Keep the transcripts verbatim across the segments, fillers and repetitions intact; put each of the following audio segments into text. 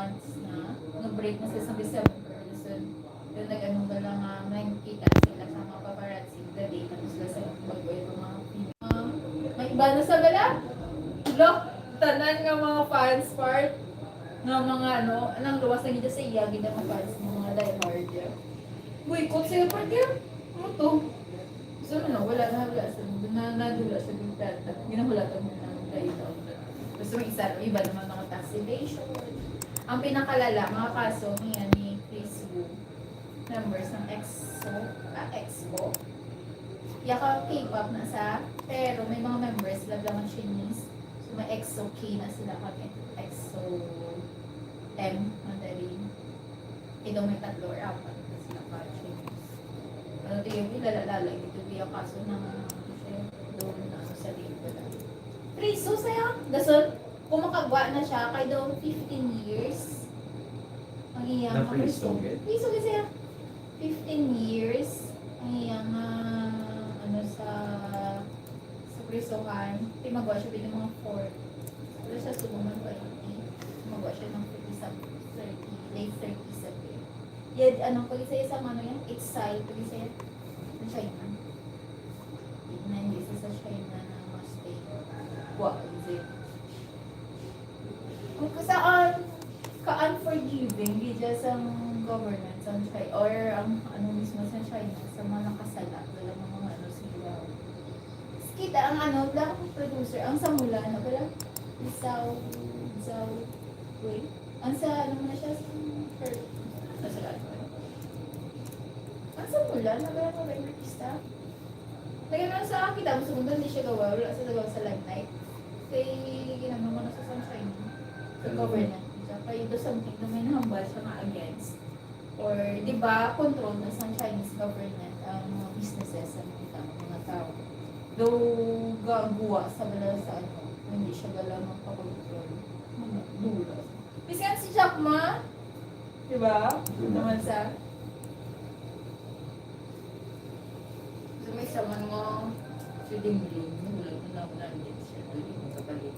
months na, nag-break na sila sa December. So, yung nag-ano ka lang nga, nagkita sila sa mga paparazzi the day, tapos sila sa bago yung mga, ah, may iba na sa gala. Lo, tanan nga mga fans part, nga mga ano, anang luwas na gid sa iya, gid ang mga fans, mga diehard. Boycott sila part yan. Ano to? So, ano, wala na, wala sa, na, nadula siya ng plata. Ginahulatan mo na ng plata. Gusto mo isa, iba naman mga tax evasion. Ang pinakalala, mga kaso niya ni Chris Wu, members ng EXO, ah, EXO. Yaka K-pop na sa, pero may mga members sila lang ang Chinese. So, may EXO K na sila kag EXO M, Mandarin. Kay daw may tatlo or apat na sila ka Chinese. Ano to yung ilala-lala, ito yung kaso ng, ano siya, doon na ano sa label. Priso saya, gasol, kung makagwa na siya, kay daw fifteen years. Ang iyang Na priso, priso. Gid? Priso kasi siya. Fifteen years. Ang iyang, ah, ano sa, sa prisohan. Kay magwa siya bilang mga four. Wala siya subuman pa eighty. Magwa siya ng fifty something, thirty, late thirty sa gid. Yad, ano, pag isa-isa, ano yan? Exile, pag isa sa China. Hindi sa China na mas stay. Wa, is it? Kung kasaan, ka-unforgiving, di dyan sa government sa China, or ang ano mismo sa China, sa mga nakasala, wala mga ano sila. Kita ang ano, black producer, ang sa Mulan, na pala, Zhao, Zhao, wait, ang sa, ano mo na siya, sa, per, ano sa, ang sa Mulan, na pala, mga artista. Lagi na sa akin, tapos kung doon, di siya gawa, wala sa gawa sa limelight. Kay, ginagawa ko na sa Sunshine, sa Mm. government. Siya, kay ito something na may nahambal siya nga against. Or, di ba, control na sa Chinese government ang mga businesses sa mga tao, mga tao. Though, gagawa sa bala sa ano, hindi siya bala magpakontrol. Ano, dula. Bisan si Jack Ma, di ba? Mm. Naman sa So, may isa man nga si Dingling, wala ko na, wala din siya, wala din kapalit.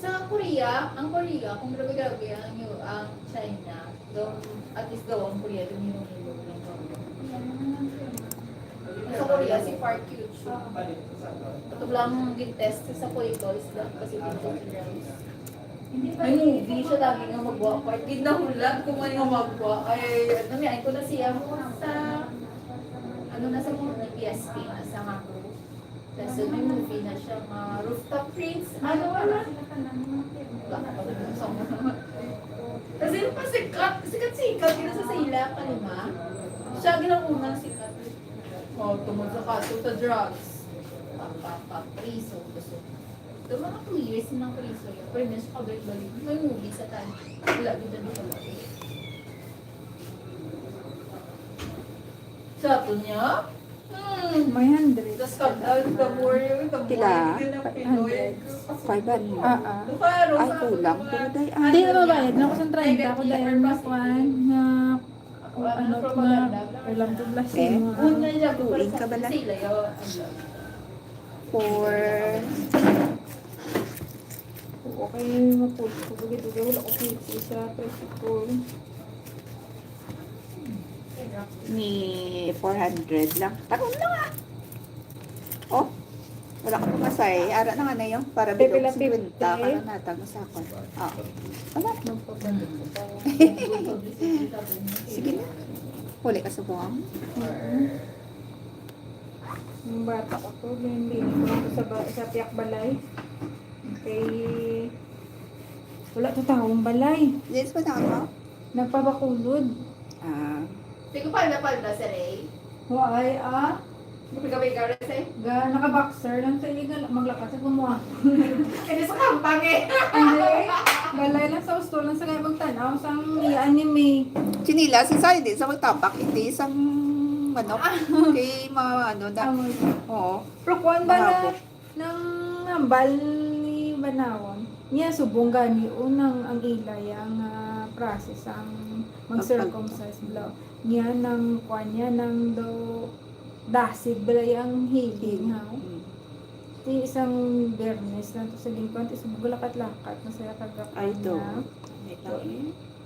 Sa Korea, ang Korea, kung grabe-grabe ang, ang China, daw, at least daw ang Korea, dun yung nilog ng Korea. Sa Korea, si Park Hyo-joon. Ito lang ang gin-test sa Korea, is the Pacific Ocean. May movie siya lagi nga magwa part. Gid nahulat ko man nga magwa. Ay, ano niya, ay ko na siya mo sa, ano na sa movie, P S P na sa nga group. Tapos may movie na siya, nga Rooftop Prince. Ano, wala? Wala ka pa dun sa mga. Kasi yung pasikat, sikat-sikat, yun sa, sa ila, kalima. Siya, ginaunang sikat. Oh, tungod sa kaso sa drugs. Pa, pa, pa, priso, gusto. Ito, mga two years na ng priso yun. Pero mas kabalik-balik. May movie sa tan-, wala, di ba, di ba? Sa ato niya? Hmm. May hundred. Tapos pag, ah, the more, the more Pila? Yun ang Pinoy. Five hundred. Five hundred. Ah, ah. Ay, kulang. Pero day, ah. Hindi na mabayad na ako sa treinta. Ako dahil na kwan, na, ano, na, alam ko, blas. Eh? Tuing ka bala? Four. Oo, kay mapul-, dugay-dugay, wala ko fifty sa tricycle. Ni four hundred lang. Tarong na nga. Oh, wala ka pumasay. Ara na nga na yung para bilog fifty. Karon natag mo sa akon. Oh. Wala. Sige na. Huli ka sa buwang. Yung bata ko to, hindi ko sa, ba-, sa tiyak balay. Kay wala to taong balay. Yes, pa na ako? Nagpabakulod. Ah. Di ko pa napalda sa Ray. Why, ah? Kapag-kapag ka, Ray, eh? Ga, naka-boxer lang sa iligal. Maglakad sa gumawa. Hindi sa kampang, eh. Hindi. Balay lang sa gusto lang sa kaya magtanaw. Sa iya anime. Chinilas, sa hindi, sa magtabak, hindi, sa manok. Ah. Kay mga ano na. Amoy. Oo. Pero kuwan ba na? Mahapok. Nang hambal ni Banawon, niya subong gani unang ang ila ya nga process ang mag-circumcise bala. Niya nang kuan niya nang do dasid bala yang healing, ha? Mm. Ti isang Biyernes lang to sa lingkod, ti subong lakat-lakat na siya kagakuan niya. Ay, to. May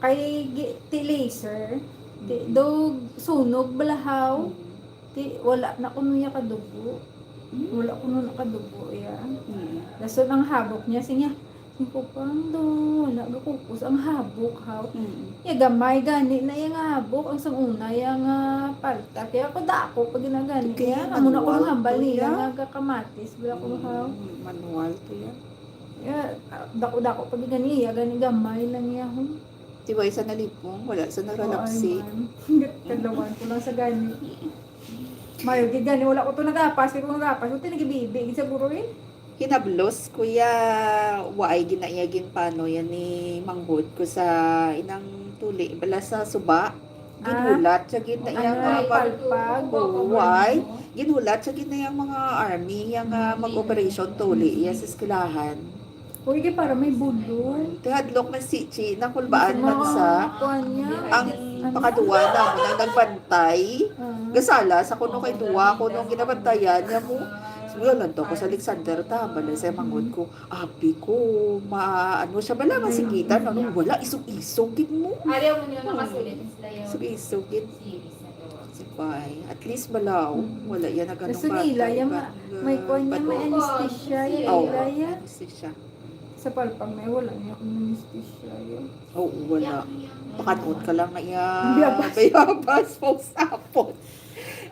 Kay gi-, ti laser, ti, dog sunog balahaw, ti wala na kuno iya kadugo. Wala kuno na kadugo iya. Dason ang habok niya, siya, singko pang do, wala gakupos ang habok, haw. Iya gamay gani na iya nga habok, ang sang una iya nga palta. Kaya ako dako pag ginagani. Kaya amo na ko manual hambal to, niya ya. Nga gakamatis, wala ko, haw. Mm, manual to, ya. Ya, dako-dako pag gani iya, gani gamay lang iya, hon. Di ba isa nalipong? Wala sa naralapsi. Oo, ay, man. Kadlawan ko lang sa gani. Mayo, gid gani, wala ko to nagapas. Kaya kung nagapas, ito nagibibi. Gid siguro, eh. Hinablos, kuya, waay gina iya ginpano yan ni Manghod ko sa inang tuli. Bala sa suba. Ah, ginhulat siya gid na iya ano, nga pag-, palpag. Oo, why? Ginhulat siya gid na iya mga army, iya nga mag-operation tuli, iya sa eskwelahan. Uy, kay para may bulong. Tihadlok man si Chi, nakulbaan man sa kuwan niya. Ang ano? Pakaduwa na mo na nagbantay. Ah. Gasala sa kuno kay duwa, kuno ang ginabantayan niya mo. Suyo lang to ko sa Alexander, ta, bala sa manghod ko. Abi ko, ma-, ano siya bala, masikitan, ano, wala, isog-isog gid mo. Ayaw mo nila nakasulit, Miss Layo. Isog-isog gid. Series na to. Sipay. At least bala, oh, wala yan nagano. Kaso nila, yan ma-, may kuwan niya, may anesthesia, yan, oh, nila, yan. Anesthesia. Sa palpag na, wala niya akong anesthesia, yan. Oo, wala. Pakanot ka lang na iya. Bayabas. Bayabas, pag sapot.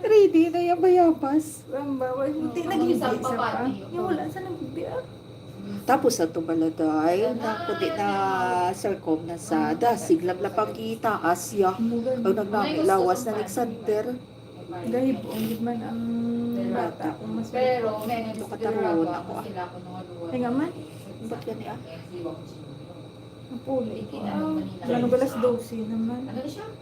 Ready na iya, bayabas. Ang bawal. Buti naging isa pa. Yung wala sa nagbibiak. Tapos sa to bala, day, na kundi na sarcom na sa dasig, lablab ang itaas, ya. Ang nagnami lawas na ni Xander. Gahibong gid man ang bata kung mas. Pero may nagkataron ako, ah. Kaya nga man. Ba't gani, ah? Napuli ko. Ah, ano, alas dose naman.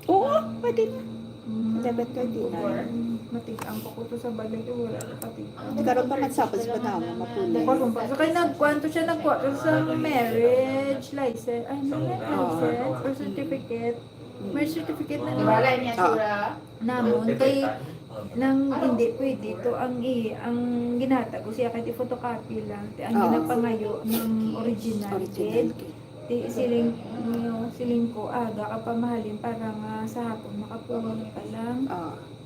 Oo, pwede na. Mm. Eleven twenty-nine. Mm, matigang pa ko to sa balay, eh, wala na pati. Karon pa man sa akin, sa panahon, mapuli. Karon pa. So, kay nagkuan to siya, nagkuha to sa marriage license. Ay, marriage license or certificate. May certificate na. Wala niya sura. Namon kay nang hindi pwede to ang i-, ang ginhatag ko siya kay photocopy lang. Ti ang ginapangayo ng original kid. Ti siling, no, siling ko, aga ka pa mahalin para nga sa hapon makapuli ka lang.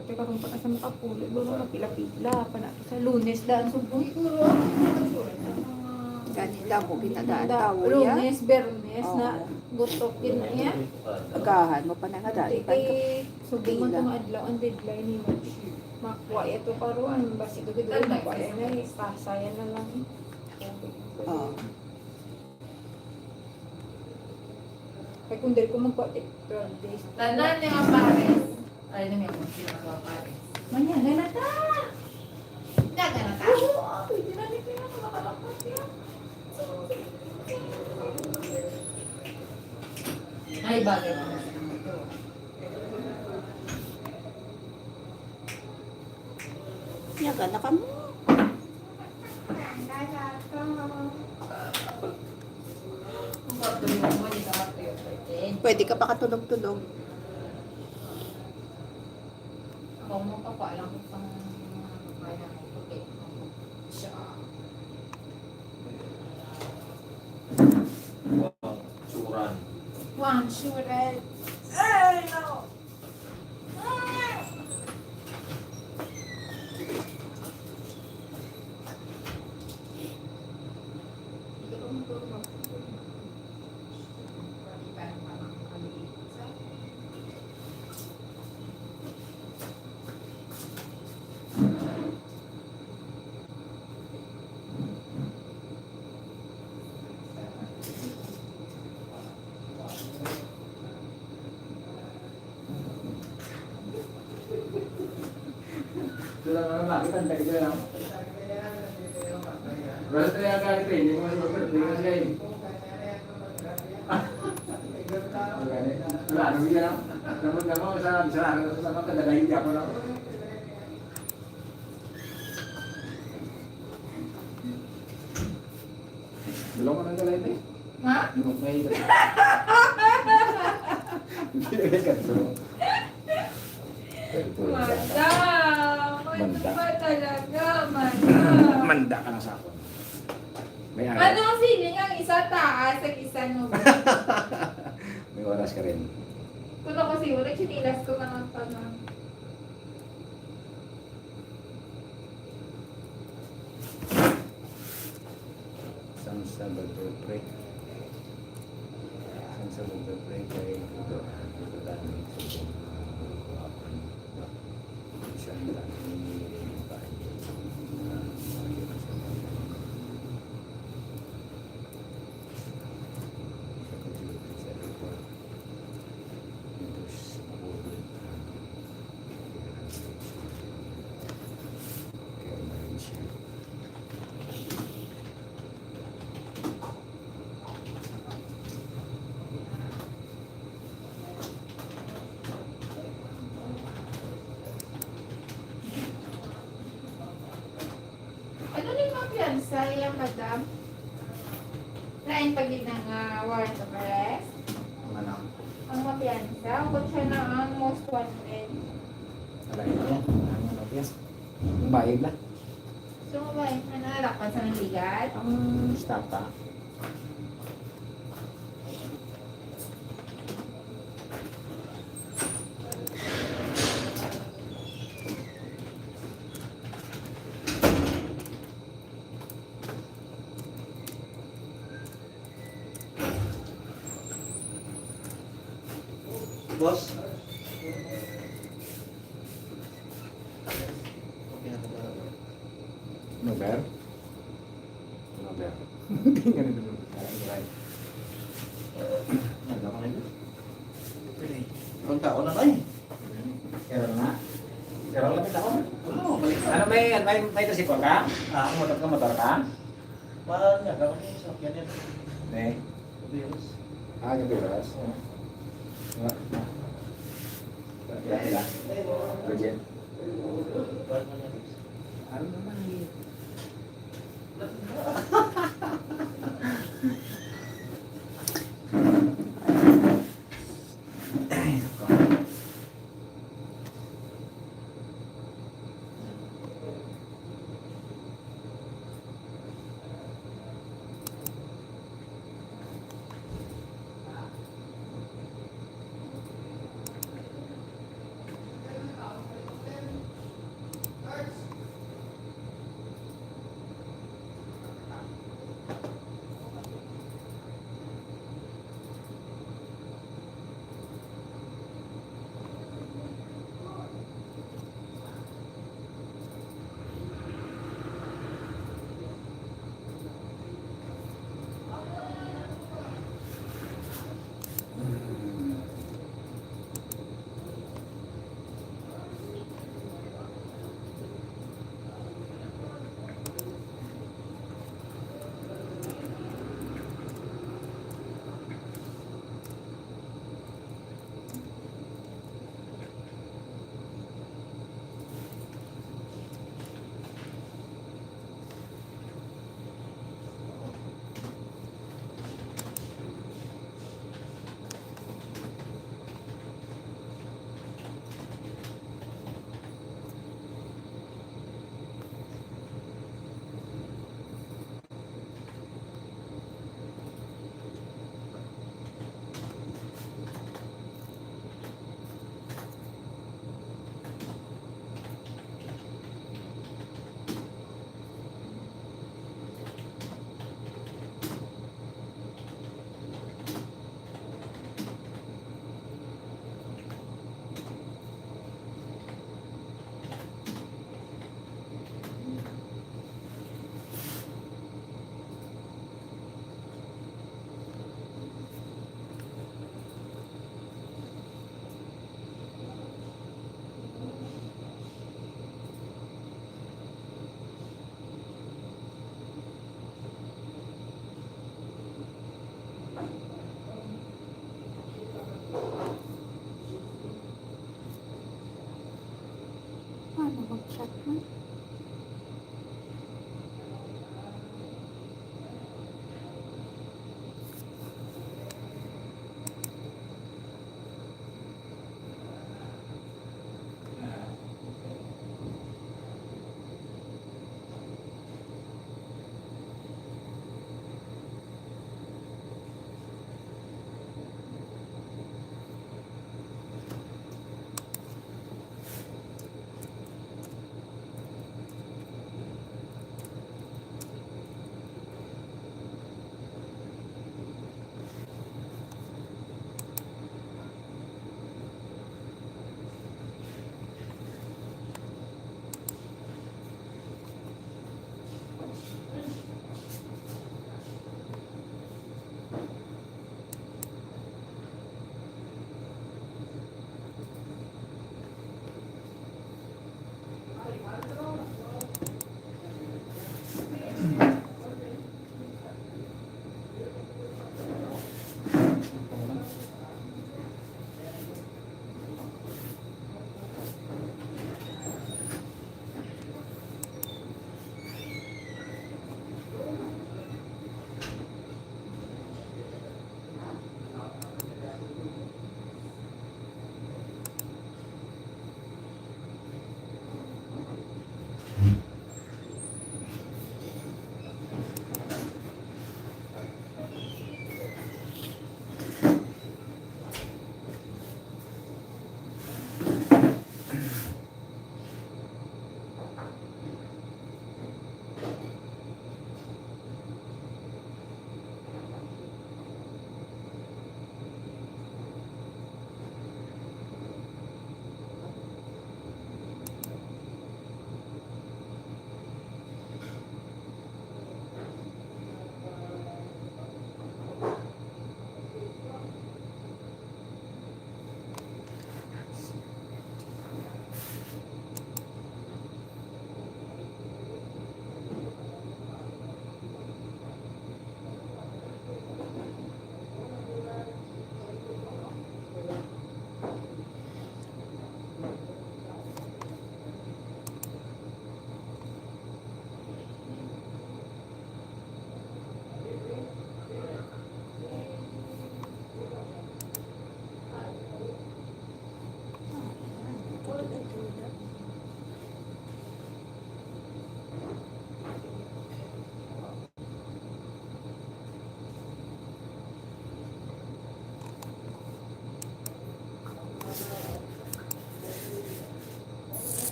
Pati karon pa ka sa makapuli, bro, mapila-pila pa na to sa Lunes daan subong. Gani lang ko ginadaan tawo, ya. Lunes, Bernes na gutok din na iya. Agahan mo pa na nga daan. Kay subong man tong adlaw ang deadline ni March. Makuha ito karon, basi ko gid makuha na, eh, pasayan na lang. Oo. Kay kung dali ko magkuha, eh, twelve days. Tanan nga pares. Ay, na may akong sila mga pares. Manyaga na ta! Manyaga na ta! Oo, pwede na ni Pina, makalapas niya. Ay, bagay naman sa mga ito. Yaga na kamo. Pwede ka pa katulog-tulog. Ako mo pa pa lang kung pang mga puti. Siya. Wang Churan. Wang Churan. Ay, no! Dalawa ka ng galay, eh. Ha? May hindi ka to. Madam! Ano ba talaga, madam? Manda ka na sa ako. May araw. Ano ang feeling? Ang isa taas, ang isa no? Oras ka rin. Kuno kasi wala, chinilas ko na nga pa na. Sang Sabado, pre. Sang Sabado, pre, kay ito, ito, ito, ito, ito, Ano ni mapiyansa iya, madam? Lain pa gid nga warrant of arrest? Ang ano? Ang mapiyansa, kung siya na ang most wanted. Alay mo yan. Ang ano yan? Ang bayad na. So, ba, ano, nalakpan sa nangligat? Ang stapa. Boss. Ano, Ber? Ano, Ber? Hindi nga nito. Ay, right. Ano ka na yun? Ibang tao na tayo. Pero na. Pero lapit ako. Oo, balik na. Ano, may, may, may tricycle ka? Ah, motor ka, motor ka? Mahal nga, dapat yung sakyan yan. Ne? Virus. Ah, yung virus? Oo. Wala. Wala, wala. Legit. Balik na virus. Ano naman eh?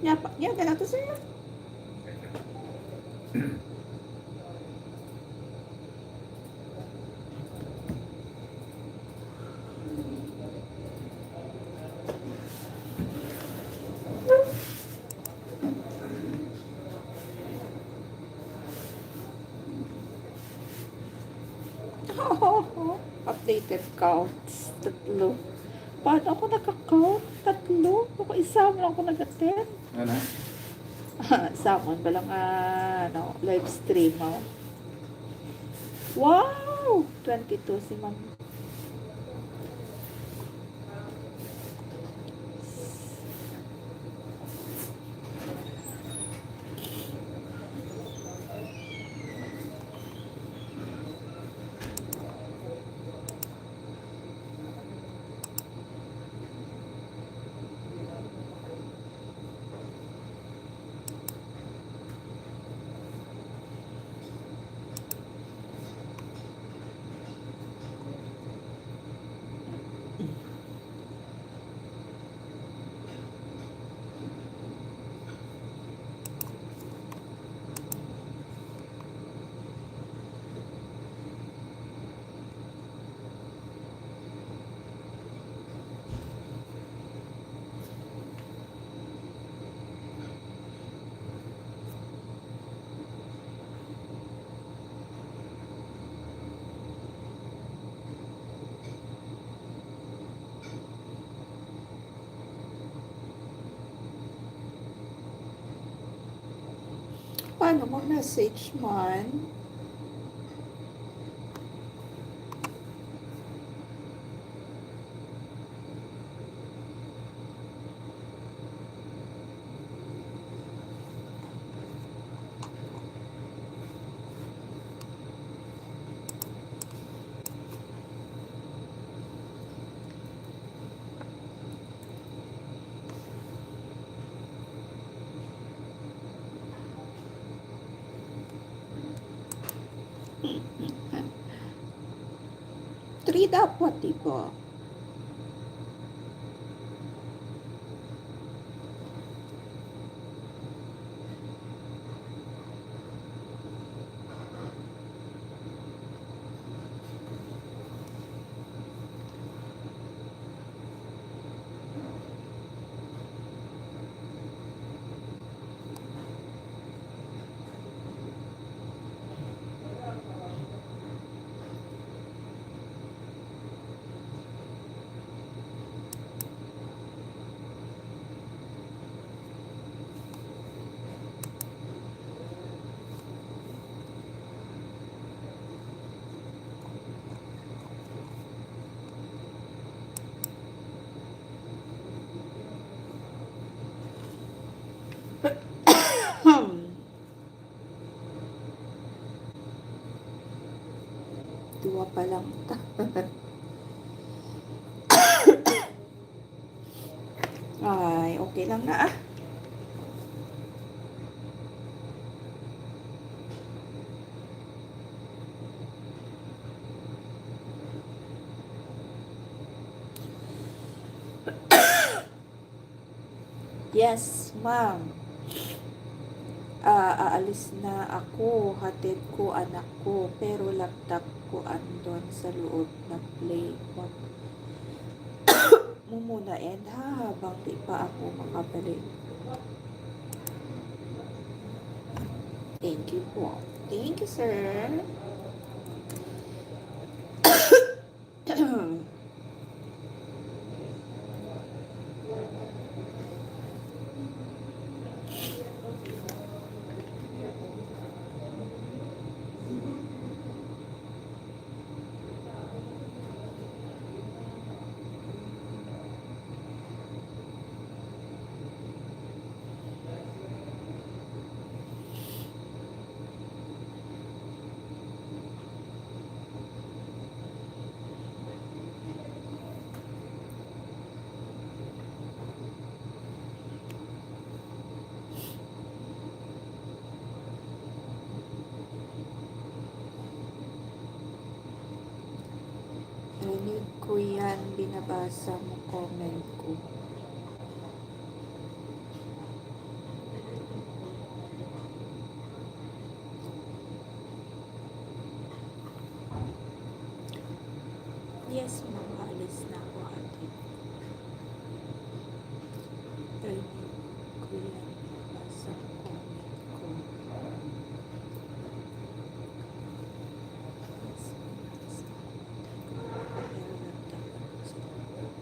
Nya pa, nya ka na to, sir. Updated counts. Tatlo. Paano ako naka-count? Tatlo? Ako isa mo lang ako nag-attend. Ano? Samon ba lang, ah, ano, live stream, oh. Wow! Twenty-two si ma'am. Ano mo message man? Three dapat, di ba? Duwa pa lang ta. Ay, okay lang na, ah. Yes, ma'am. Ah, aalis na ako. Hatid ko anak ko. Pero laptop ko andon sa loob, nag-play. Mag-, mo muna, and ha, habang di pa ako makabalik. Thank you po. Thank you, sir. Rinig ko yan, binabasa mo comment ko. Yes, ma'am. Alis na ako, ate. Rinig ko yan. Basa ko. Yes, ma'am. Alis na ako. Pero nagtaka ako sa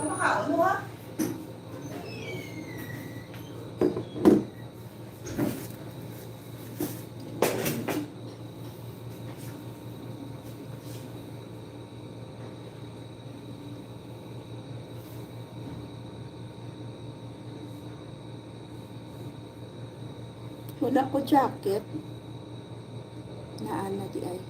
Makaon mo, ha? Wala ko jacket. Naa na di ay.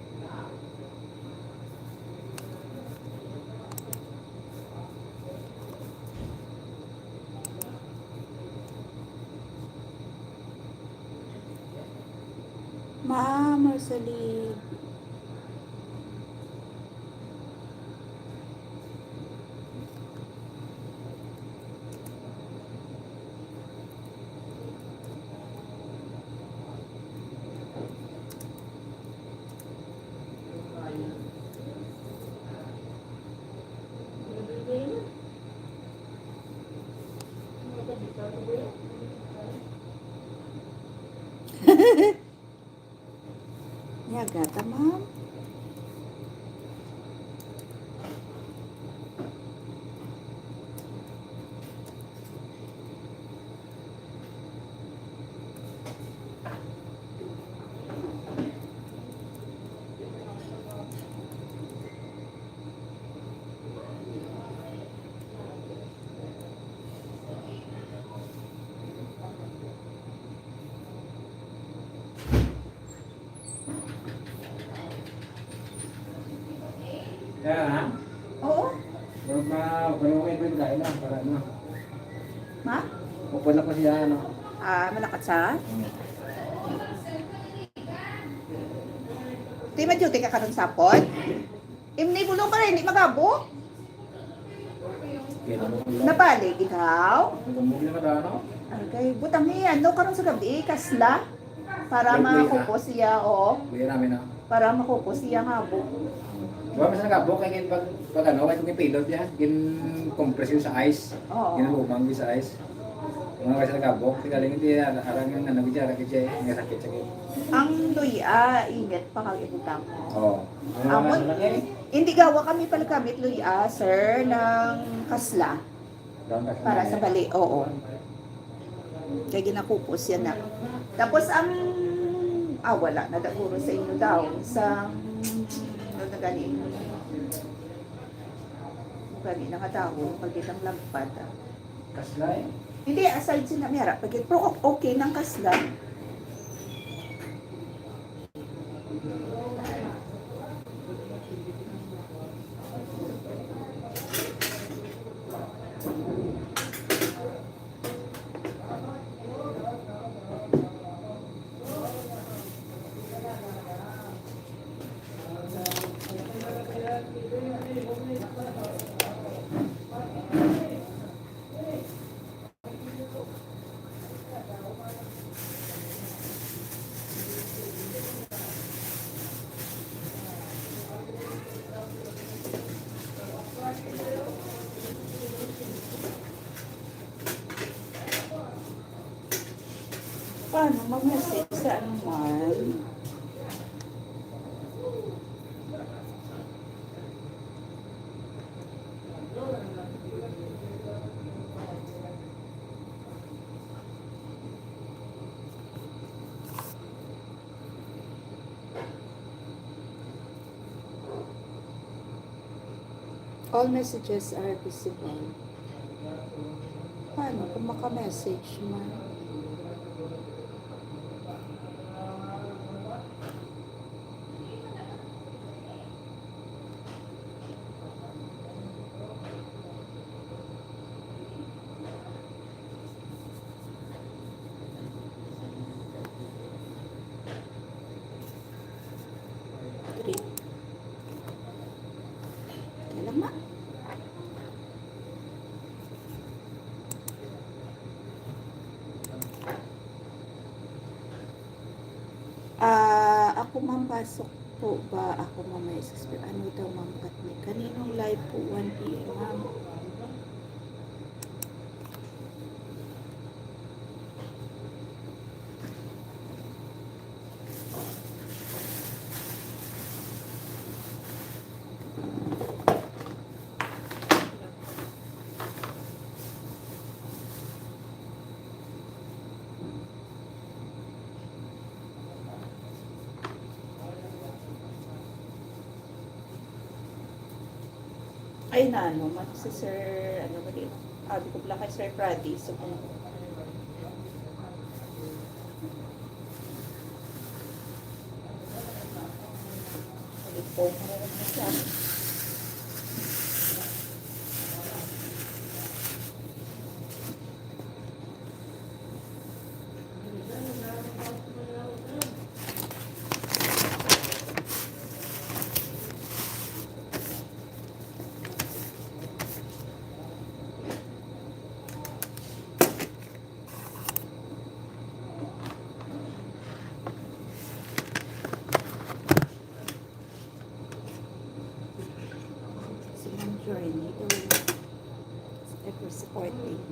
Ma, Marceline. Nyaga ta, ma'am. Kaya, ha? Oo. Pero ma-, pero okay, pwede tayo na, para ano. Ma? Open na ko siya, ano. Ah, malakat sa? Hmm. Di ma-duty ka karon sa hapon? Imni bulong ka rin, di magabo? Kaya naman ko lang. Nabalik, ikaw? Nagambog na ka, ano? Okay, butang niya, no, karon sa gabi, kasla. Para May kuya. Makupos siya, oo. Kuya namin, ah. Para makupos siya nga, bu. Wala man sa nagabok, kay gin-, pag, pag ano, kay kung ipilot niya, gin-compress yun sa ice. Oo. Ginalumang yun sa ice. Mga kasi nagabok, tigaling hindi, ara-, arang yung ano, gidya, ara, gidya, eh, may sakit, sakit. Ang luya, init pa kag ibutang mo. Oo. Yung mga Amon, ano, eh. Hindi gawa kami pala gamit luya, sir, ng kasla. Down ka sa Para sa mali. Bali, oo. Kay ginakupos yan na. Tapos ang, ah, wala na daguro sa inyo daw. Sa, ano na gani? Gani na nga daw, pag itang lampat, ah. Kaslay? Hindi, aside sila, may harap. Pag, pero okay ng kasla. Paano mag-message sa ano man? All messages are visible. Paano kung maka-message man? Three. Kaya lang, ma. Ah, ako, ma'am, pasok po ba ako mamaya sa eskwela? Ano daw, ma'am, Katni? Kaninong live po, one P M, ma'am? Ay, nano man si Sir, ano ba di? Abi ko pala kay Sir Freddy, so kung Si Ma'am Journey, ever supporting.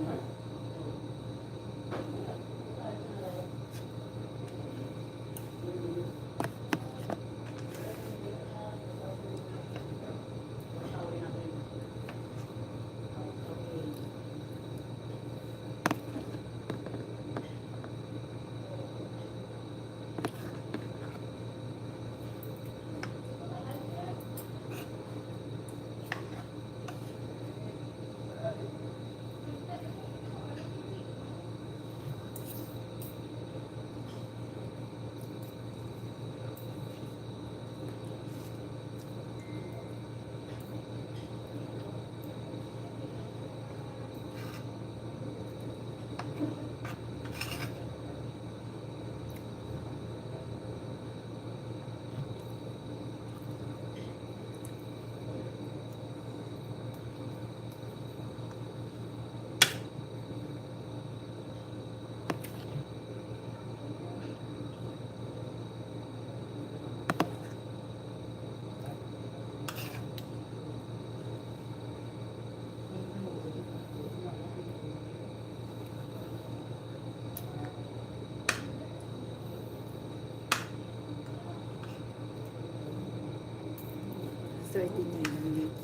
Thirty-nine minutes.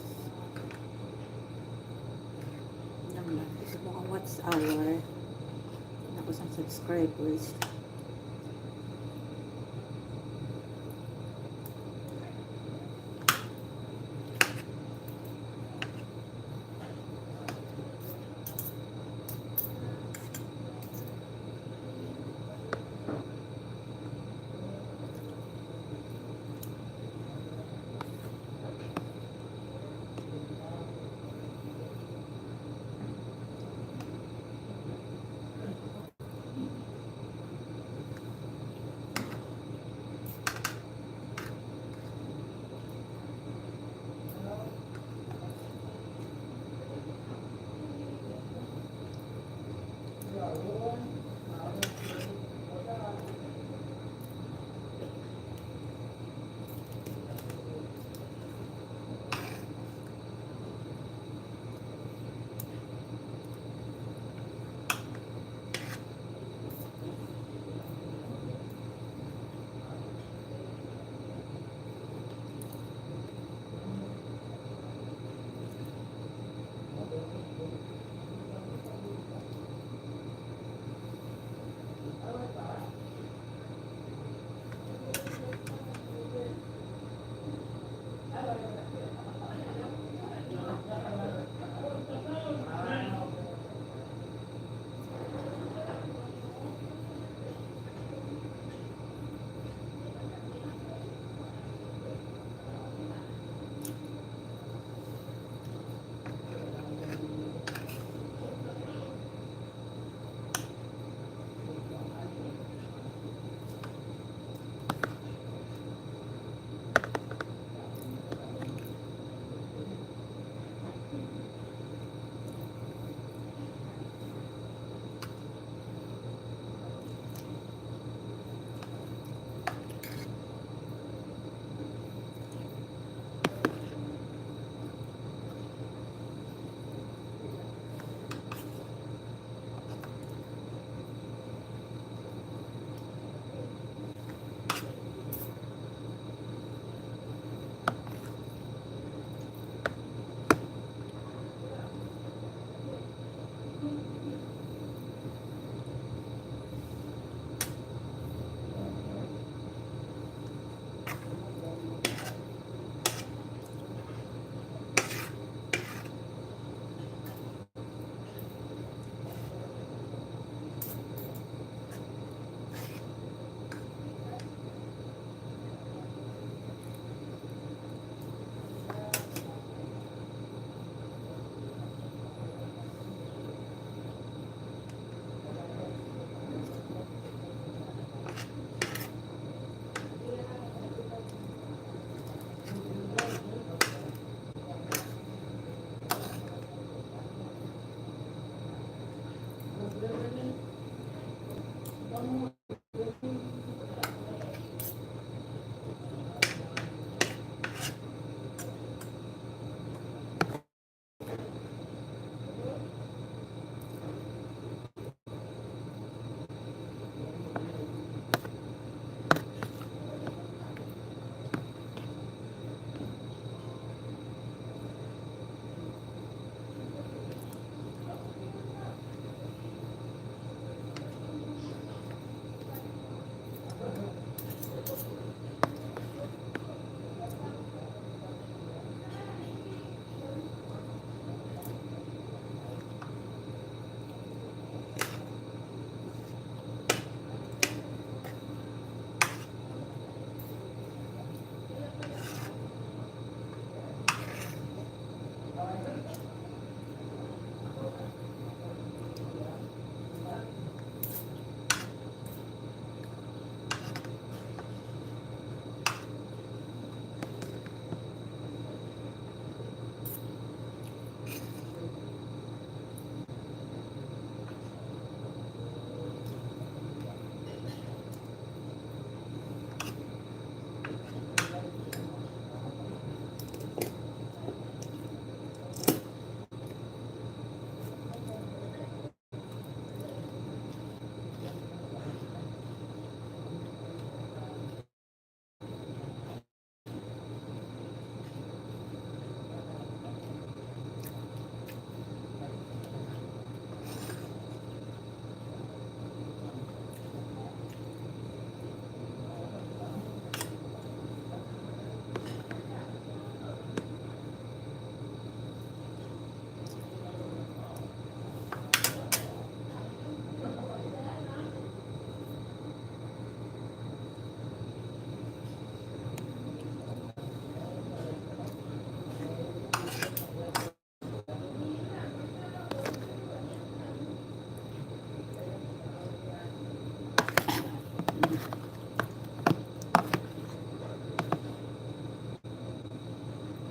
Nang lang sa mga watch hour. Ako sang subscribers.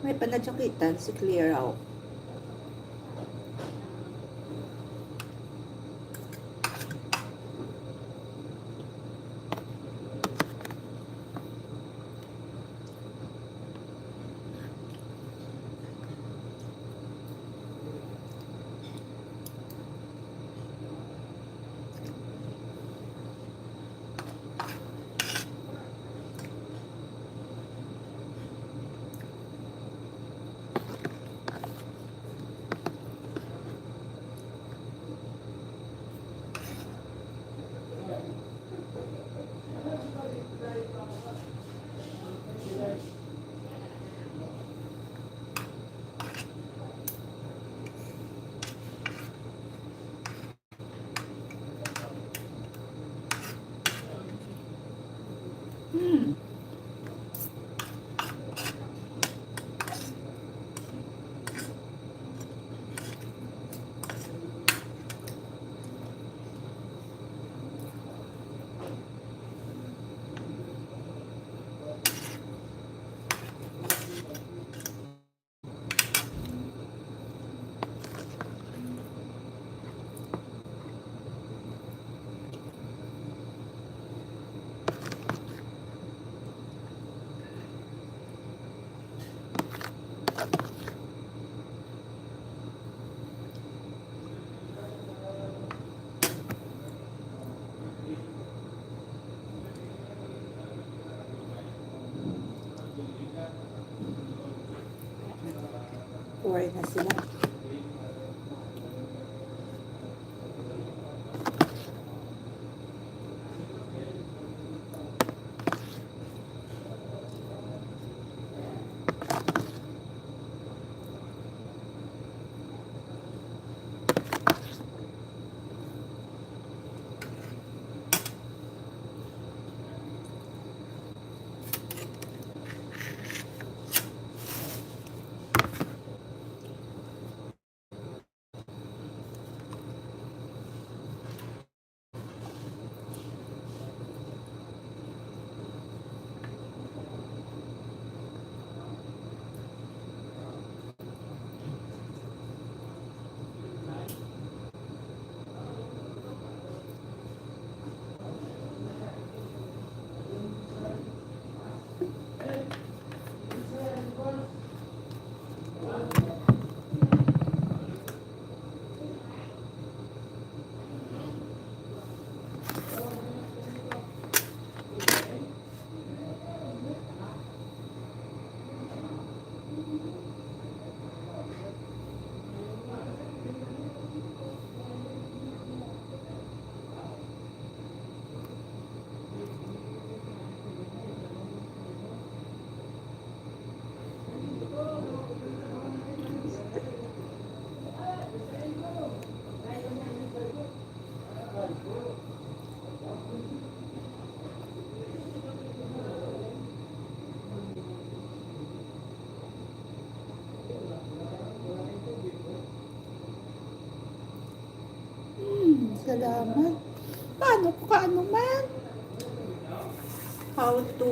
May panadyakitan si Clear out. Four na sila. Hmm, salamat. Paano ko kaano man? How to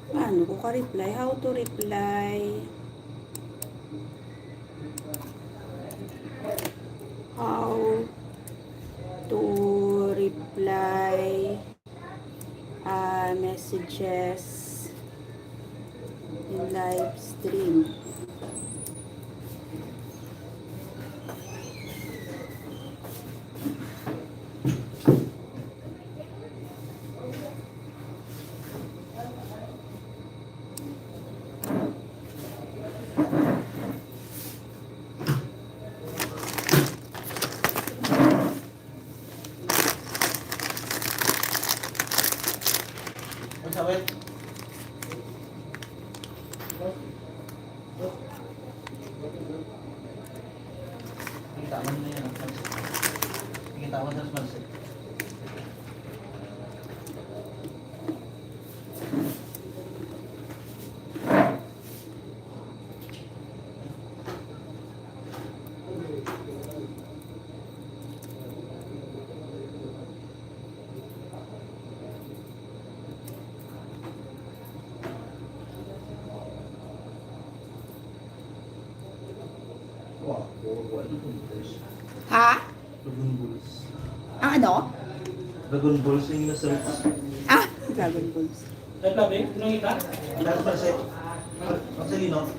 Paano ko ka-reply? How to reply? How to reply, ah, messages in live stream? Kita mo na yan, ang pansit. Kita mo sa pansit. Ha? Dragon Balls. Ang ano? Dragon Balls yung nasa lips. Ah, Dragon Balls. Dahil pa, babe, pinangita? Dahil pa, sir. Marcelino.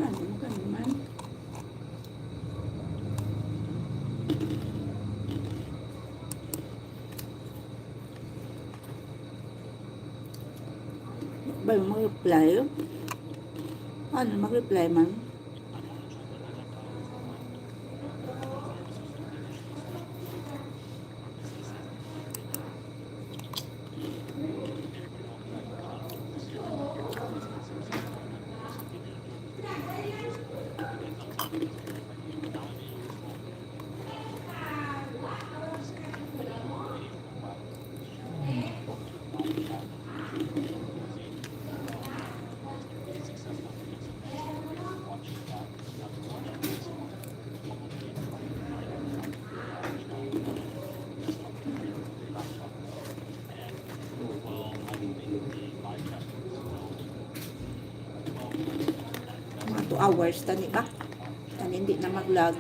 Ano ka naman? Ba mag-reply? Ano mag-reply man? hours tani ba? Tani hindi na mag-lag.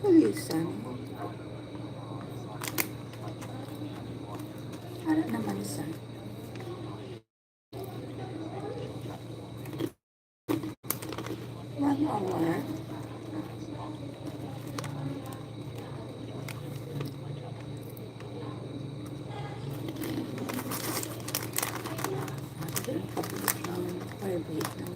Alisan. Para naman sa one hour. Private lang.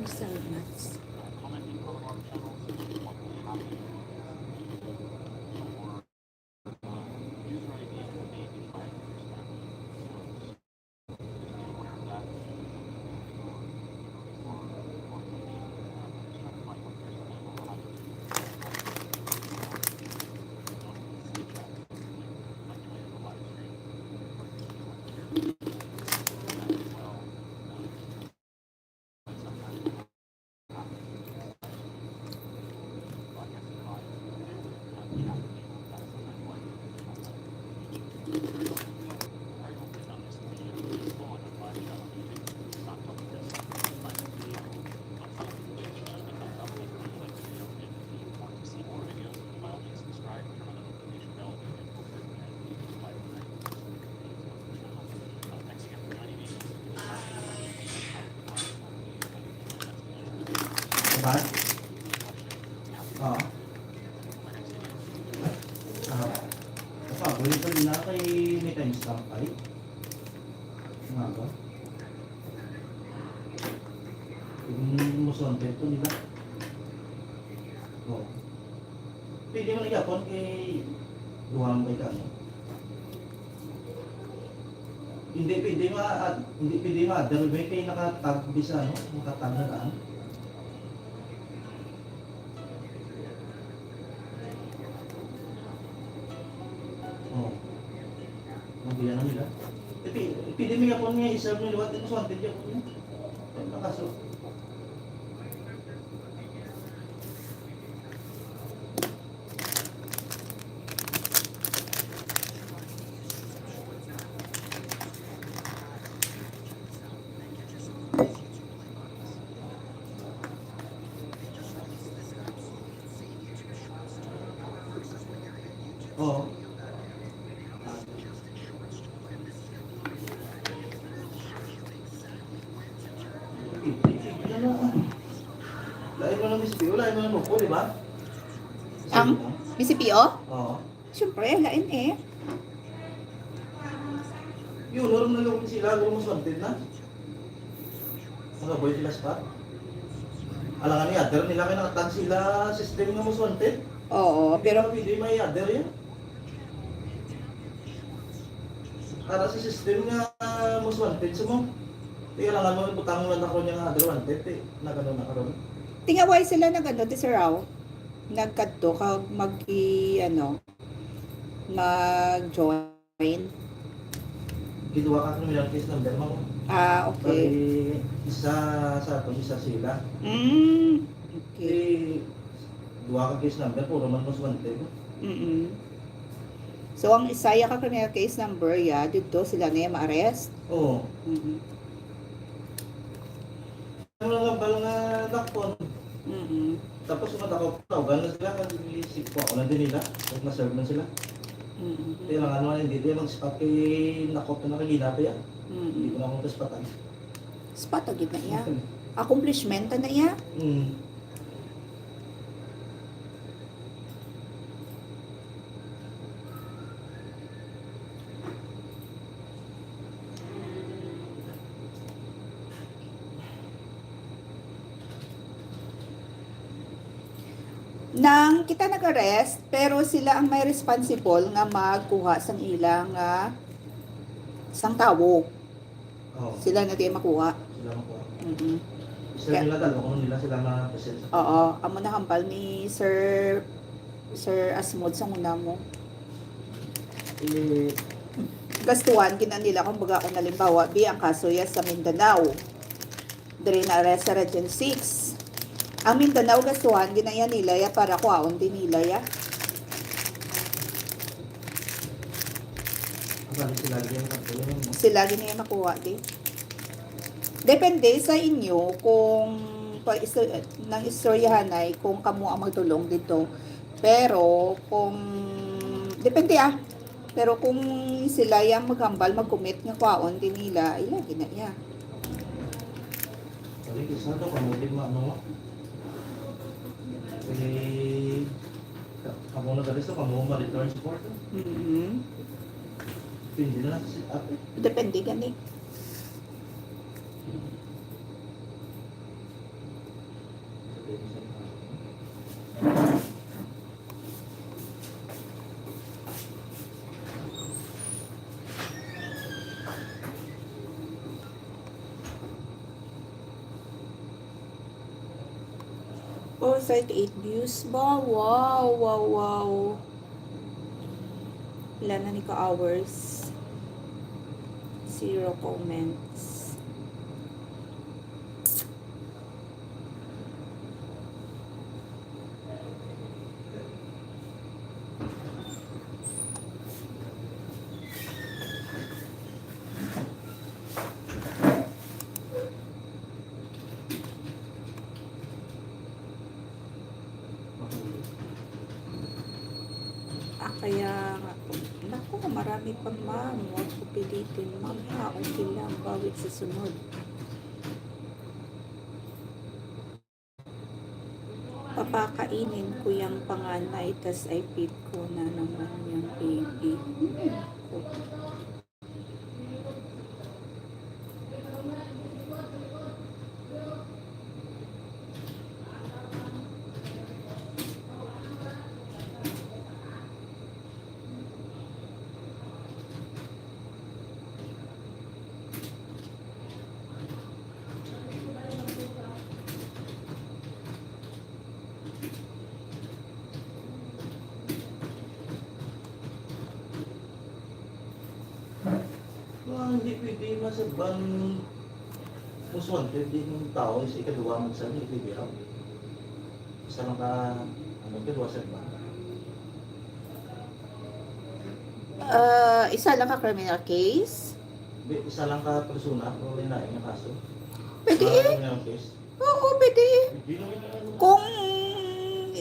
Marcel Mats. Diba? Oh. Ah, kapaboy pa rin na kay may timestamp pa rin. Nga ba? Kung musuan pa ito, di ba? Oh. Pwede man gyapon kay duha man kay kami. Hindi pwede ma-, ah, hindi pwede ma-other way kay naka-tag bisan, no? Naka-tag na lang. Oh. Mabiya na nila. Pwede, pwede man gyapon nga i-serve ni liwat, ito sa wanted gyapon niya. Ay, nakaso. C P O, lain man ang grupo, di ba? Ang C P O? C P O? Oo. Siyempre, lain eh. Yun, normal na lang sila, kung mas wanted na. Mga boy sila spot. Alangan ni other nila, kay nakatag sila system nga most wanted. Oo, pero hindi may other yan. Para sa system nga most wanted sa mo. Kaya lang ano, butang lang ako niya nga other wanted, eh. Nagano na karon. Tingaway sila nagano, ti Sir Rao? Nagkadto ka mag-, i-, ano, mag-join. Gidwa ka criminal case number, ma'am. Ah, okay. Bali, isa sa aton, isa sila. Mm, okay. Di, duwa ka case number, puro man most wanted. Mm-mm. So, ang isa ya ka criminal case number, ya, dito sila na ya ma-arrest? Oo. Mm-mm. Ang mga bal nga dakpon. Mm-mm. Tapos kung madako pa, ugan na sila, kasi si, kuha ko na din nila. Pag na-serve na sila. Mm-mm. Kaya lang, ano, hindi din mag-spot kay nakot na nakagina pa yan. Mm-mm. Hindi ko na akong kaspatan. Spot, agad na iya. Accomplishment na iya. Mm. Nang kita nag-arrest, pero sila ang may responsible nga magkuha sang ila nga sang tawo. Oh. Sila na di makuha. Sila makuha. Mm-mm. Sila nila dalawa, kung nila sila ma-present sa Oo, amo na hambal ni Sir, Sir Asmod sa una mo. Eh, Gastuhan gina nila, kung baga, kung halimbawa, bi ang kaso ya sa Mindanao. Diri na re sa Region six. Ang Mindanao, gastuhan gina ya nila ya para kuhaon din nila ya. Ang sabi sila, di yan ang pagtuloy mo. Sila din yung makuha di. Depende sa inyo kung pa isto-, nang istoryahanay kung kamo ang magtulong dito. Pero kung, depende ah. Pero kung sila yang maghambal, mag-commit nga kwaon din nila, ay lagi na iya. Sabi ko, sa to, kamo din ma-, ano, eh, ka-, kamo na gali sa kamo ma-return support. Mm-hmm. Depende na lang sa si ate. Depende gani. Oh, thirty-eight views ba? Wow, wow, wow. Wala na ni ka hours. Zero comments. Ah, kaya nga po. Naku, marami pa, ma'am. Huwag ko pilitin, ma'am, ha? Okay lang, bawi sa sunod. Papakainin ko yang panganay, tas i-feed ko na naman yung baby. Hmm. Ah, hindi pwede masaban. Most wanted din yung tao, sa ikaduha man sa hindi pwede raw. Isa lang ka, ano, ikaduha sa ba? Ah, isa lang ka criminal case? Hindi, isa lang ka persona, pero wala na yung kaso. Pwede Ah, eh. Criminal case. Oo, pwede. Hindi naman yung Kung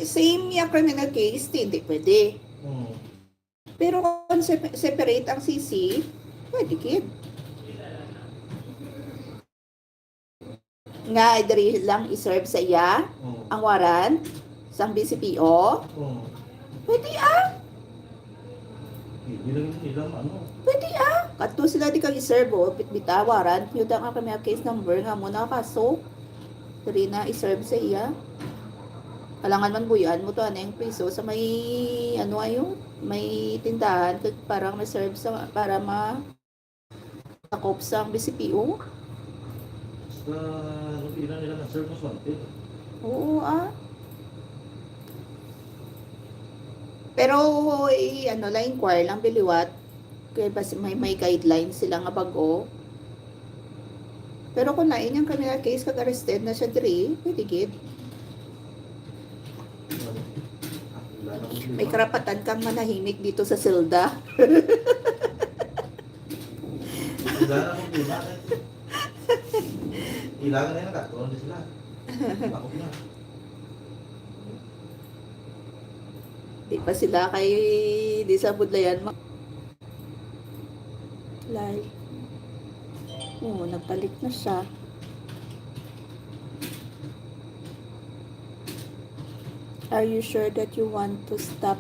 same yung criminal case, di, hindi pwede. Hmm. Pero kung sep-, separate ang C C, pwede gid. Nga diri lang i-serve sa iya ang warrant sang B C P O? Oh. Pwede ah. Hindi lang ilang ano. Pwede ah. Kadto sila di kag i-serve, oh. Bitbita, warrant. Yuta nga kami ang case number nga mo na kaso. Diri na i-serve sa iya. Alangan man buyan mo to, ano yung piso sa may, ano ayo, may tindahan kag para ma-serve sa, para ma takop sa ang B C P O. Basta ano, ilang nila na-serve mas wanted. Oo ah. Pero i ano lang, inquire lang biliwat. Kay basi may, may guidelines sila nga bag-o. Pero kung lain yung criminal case kag arrested na siya diri, pwede gid. May karapatan kang manahimik dito sa selda. Wala na problema. Kailangan na yung nagkatuon na sila. Takot na. Di pa sila kay, di sa budlayan ma- Like, oh, nagbalik na siya. Are you sure that you want to stop